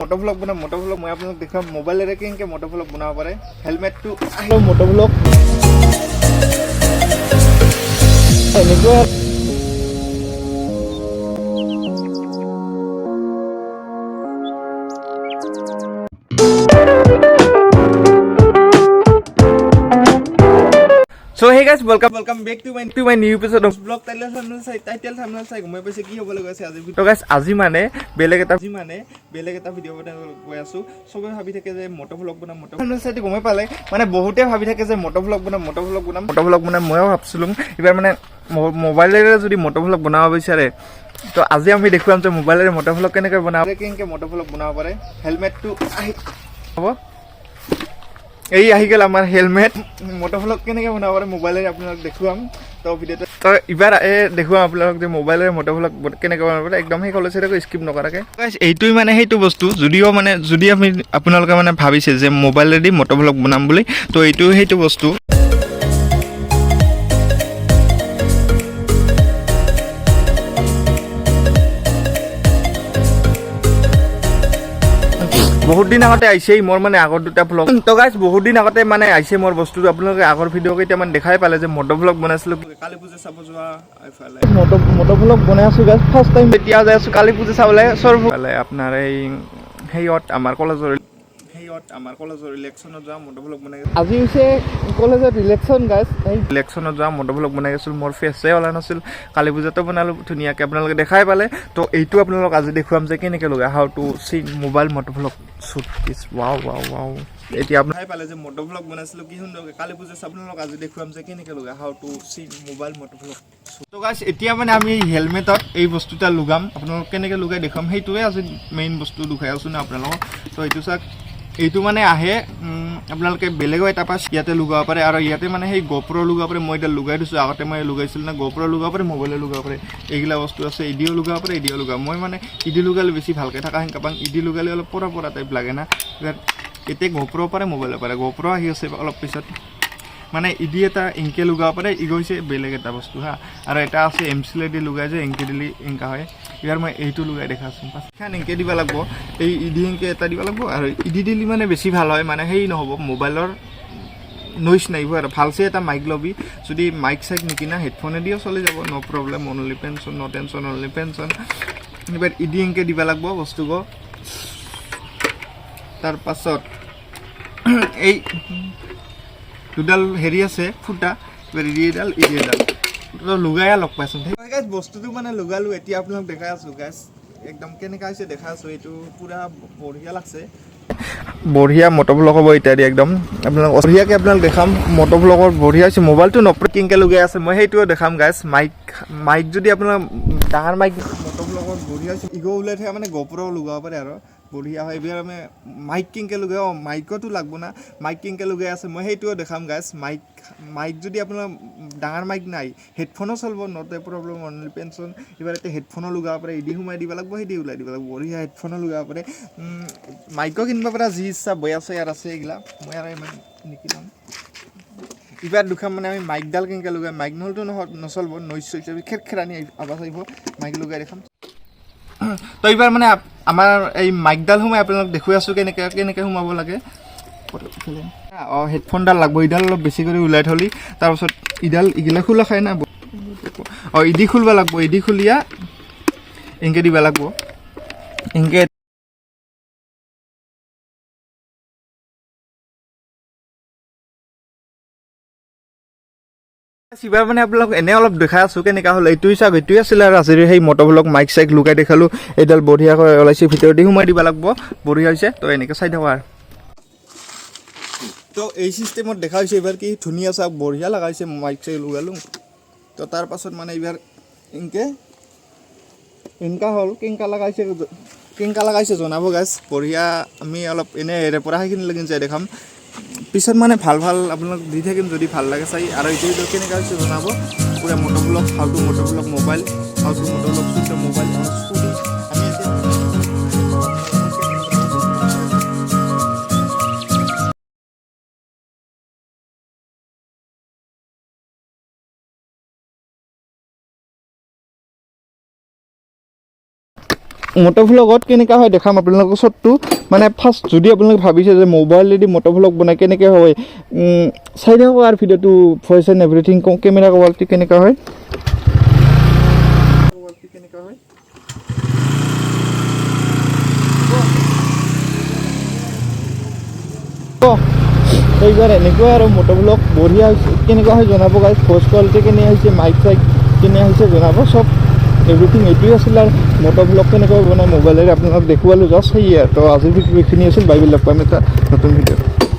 মটো vlog বনাম, মটো vlog মই আপোনালোক দেখুৱাম মোবাইলেৰে কেনেকৈ মটো ভ্লগ বনাব পাৰে। হেলমেটটো আহিব, মটো ভ্লগ এনেকুৱা। So hey guys, welcome welcome back to my new episode of vlog. Title thumbnail চাই, টাইটেল থাম্বনেইল চাই গমেই পাইছে কি হ'বলৈ গৈ আছে আজি। তো গাইজ, আজি মানে বেলেগ এটা ভিডিঅ' বনাই গৈ আছোঁ। চবে ভাবি থাকে যে মটো ভ্লগ বনাম, মটো থাম্বনেইল চাইতো গমেই পালে। মানে বহুতে ভাবি থাকে যে মটো ভ্লগ বনাম, মটো ভ্লগ বনাম, মটো ভ্লগ বনাম। ময়ো ভাবছিলোঁ এইবাৰ মানে মোবাইলেৰে যদি মটো ভ্লগ বনাব বিচাৰে, তো আজি আমি দেখুৱাম যে মোবাইলেৰে মটো ভ্লগ কেনেকৈ বনাব, কেনেকৈ মটো ভ্লগ বনাব পাৰে। হেলমেটটো আহি হ'ব, এই আহি গ'ল আমাৰ হেলমেট। মটো ভ্লগ কেনেকৈ বনাব পাৰে মোবাইলেৰে আপোনালোক দেখুৱাম। তো ভিডিঅ'টো তো ইবাৰ এই দেখুৱাম আপোনালোক যে মোবাইলেৰে মটো ভ্লগ কেনেকৈ বনাব পাৰে, একদম সেই কলেজ স্কিপ নকৰাকৈ। Guys, এইটোৱে মানে সেইটো বস্তু, যদিও মানে যদি আমি আপোনালোকে মানে ভাবিছে যে মোবাইলেদি মটো ভ্লগ বনাম বুলি, তো এইটো সেইটো বস্তু। বহুত দিন আগতে আহিছে মোৰ মানে আগৰ দুটা ভ্লগ। তো গাইজ, বহুত দিন আগতে মানে আহিছে মোৰ বস্তুটো। আপোনালোকে আগৰ ভিডিঅ' কেইটামান দেখাই পালে যে মটো ভ্লগ বনাইছিলোঁ। কালী পূজা চাব যোৱা এইফালে। মটো ভ্লগ বনাই আছোঁ গাইজ, ফাৰ্ষ্ট টাইম। এতিয়া যাই আছোঁ কালী পূজা চাবলৈ। চৰফালে আপোনাৰ এই হেৰিয়ত আমাৰ কলেজৰ হেৰিয়ত আমাৰ কলেজৰ ইলেকশ্যনত যোৱা মটো ভ্লগ বনাই। আজি হৈছে কলেজত ইলেকশ্যন গাইজ। এই ইলেকশ্যনত যোৱা মটো ভ্লগ বনাই গৈছিলোঁ, মোৰ ফেচে ওলা নাছিল। কালী পূজাতো বনালোঁ ধুনীয়াকৈ, আপোনালোকে দেখাই পালে। তো এইটো আপোনালোক আজি দেখুৱাম যে কেনেকৈ লগাই, how to see mobile moto vlog shoot is wow wow wow. এতিয়া আপোনাৰ দেখাই পালে যে মটো ভ্লগ বনাইছিলোঁ কি সুন্দৰকৈ। কালী পূজা আপোনালোক আজি দেখুৱাম যে কেনেকৈ লগাই, how to see mobile moto vlog. তো গাইজ, এতিয়া মানে আমি হেলমেটত এই বস্তুটা লগাম, আপোনালোক কেনেকৈ লগাই দেখুৱাম। সেইটোৱে আজি মেইন বস্তু দেখুৱাই আছোঁ ন আপোনালোকক। তো এইটো চাওক, এইটো মানে আহে, আপোনালোকে বেলেগো এটা পাছ ইয়াতে লগাব পাৰে আৰু ইয়াতে মানে সেই গপ্ৰ লগাব পাৰে। মই এতিয়া লগাই দিছোঁ, আগতে মই লগাইছিলোঁ না। গপ্ৰ লগাব পাৰে, মোবাইলে লগাব পাৰে। এইগিলা বস্তু আছে, ইডিও লগাব পাৰে, ইডিও লগাব। মই মানে ইডি লগালে বেছি ভালকৈ থকা সেনেকা পাওঁ। ইডি লগালে অলপ পৰা পৰা টাইপ লাগে না। এতিয়া গপ্ৰ পাৰে, মোবাইলো পাৰে। গপ্ৰ আহি আছে অলপ পিছত। মানে ইডি এটা ইংকে লগাব পাৰে, ই হৈছে বেলেগ এটা বস্তু হা। আৰু এটা আছে এম চিলেদি লগাই যে এংকে দিলি এংকা হয়। এইবাৰ মই এইটো লগাই দেখাচোন। পাঁচখান এংকে দিব লাগিব, এই ইডি এংকে এটা দিব লাগিব। আৰু ইডি দিলি মানে বেছি ভাল হয়, মানে সেই নহ'ব, মোবাইলৰ নইজ নাহিব। আৰু ভালছে এটা মাইক ল'বি। যদি মাইক চাইক নিকিনা, হেডফোনেদিও চলি যাব, no problem, only pension, no tension, only pension. এইবাৰ ইডি এংকে দিব লাগিব বস্তুবোৰ। তাৰপাছত এই দুডাল হেৰি আছে ফুটা, এবাৰ ইডি এডাল, ইডি এডাল। তো লগাই লগ পাইছোন গাইজ। বস্তুটো মানে লগালো, এতিয়া আপোনালোক দেখাই আছোঁ গাইজ, একদম কেনেকুৱা হৈছে দেখাই আছোঁ। এইটো পুৰা বঢ়িয়া লাগছে। বঢ়িয়া মটো ভ্লগ হ'ব এতিয়া দি একদম আপোনালোক বঢ়িয়াকৈ আপোনালোক দেখাম। মটো ভ্লগৰ বঢ়িয়া হৈছে। মোবাইলটো নপ্ৰ কেনেকৈ লগাই আছে মই সেইটোও দেখাম গাইজ। মাইক মাইক যদি আপোনাৰ ডাঙৰ মাইক মটো ভ্লগত বঢ়িয়া হৈছে। ইগ' ওলাই থাকে মানে গপ্ৰ লগাব পাৰে আৰু বঢ়িয়া হয়। এইবিলাক আমি মাইক কেনেকৈ লগাই, অঁ মাইকতো লাগব না। মাইক কেনেকৈ লগাই আছে মই সেইটোও দেখাম গাইজ। মাইক মাইক যদি আপোনাৰ ডাঙৰ মাইক নাই, হেডফোনো চলিব, not a problem, only pension. এইবাৰ এতিয়া হেডফোনো লগাব পাৰে, ইডি সোমাই দিব লাগিব, সেইদি ওলাই দিব লাগিব। বঢ়িয়া হেডফোনো লগাব পাৰে। মাইকো কিনিব পাৰে, যি ইচ্ছা। বৈ আছে ইয়াত আছে এইগিলা, মই আৰু ইমান নিকিনাম। এইবাৰ দুখাম মানে আমি মাইকডাল কেনেকৈ লগাই। মাইক নহ'লেতো নচলিব, নইজ চইচ খেৰ খেৰানি আৱাজ আহিব। মাইক লগাই দেখাম। তো এইবাৰ মানে আমাৰ এই মাইকডাল সোমাই আপোনালোক দেখুৱাই আছোঁ কেনেকৈ কেনেকৈ সোমাব লাগে। অঁ, হেডফোনডাল লাগব, ইডাল অলপ বেছি কৰি ওলাই থলি। তাৰপাছত ইডাল ইগিলা খোলা খায় না। অঁ, ইডি খুলব লাগব, ইডি খুলিয়া এনকে দিব লাগব, এনকে। এইবাৰ মানে আপোনালোক এনে অলপ দেখাই আছোঁ কেনেকুৱা হ'ল। এইটোৱে চাওক, এইটোৱে আছিলে আৰু আজিৰ সেই মটো ভ্লগ। মাইক চাইক লুকাই দেখালোঁ। এইডাল বঢ়িয়াকৈ ওলাইছে, ভিতৰদি সোমাই দিব লাগিব। বঢ়িয়া হৈছে। তো এনেকৈ চাই থাকা আৰু। তো এই চিষ্টেমত দেখা হৈছে এইবাৰ কি ধুনীয়া, চাওক, বঢ়িয়া লগাইছে। মাইক চাইক লগালোঁ। তো তাৰপাছত মানে এইবাৰ এনকে এনেকা হ'ল। কেনেকা লগাইছে, কেনেকা লগাইছে জনাব গাইজ। বঢ়িয়া। আমি অলপ এনে এৰে পৰা সেইখিনি লাগি যাই দেখাম। পিছত মানে ভাল ভাল আপোনালোক দি থাকিম, যদি ভাল লাগে চাই। আৰু এইটো কেনেকুৱা হৈছে জনাব। পূৰা moto vlog, how to moto vlog mobile, how to moto vlog shoot mobile scooty. আমি এতিয়া মট'ভ্লগত কেনেকুৱা হয় দেখাম আপোনালোকৰ শ্বটটো। মানে ফাৰ্ষ্ট যদি আপোনালোকে ভাবিছে যে মোবাইলেদি মট'ভ্লগ বনাই কেনেকৈ হয়, চাই থাকক আৰু ভিডিঅ'টো, voice and everything, camera quality কেনেকুৱা হয়, কোৱালিটি কেনেকুৱা হয়। এইবাৰ এনেকুৱা আৰু মট'ভ্লগ বঢ়িয়া হৈছে। কেনেকুৱা হয় জনাব গাইজ। ভইচ কোৱালিটি কেনে হৈছে, মাইক চাইক কেনে হৈছে জনাব, চব এভৰিথিং। এইটোৱে আছিল আৰু মট'ভ্লগ কেনেকৈ বনাই মোবাইলেৰে আপোনালোক দেখুৱালোঁ জাষ্ট, সেয়ে আৰু। তো আজিৰ ভিডিঅ' এইখিনি আছিল। বাই, লগ পাম এটা নতুন ভিডিঅ'।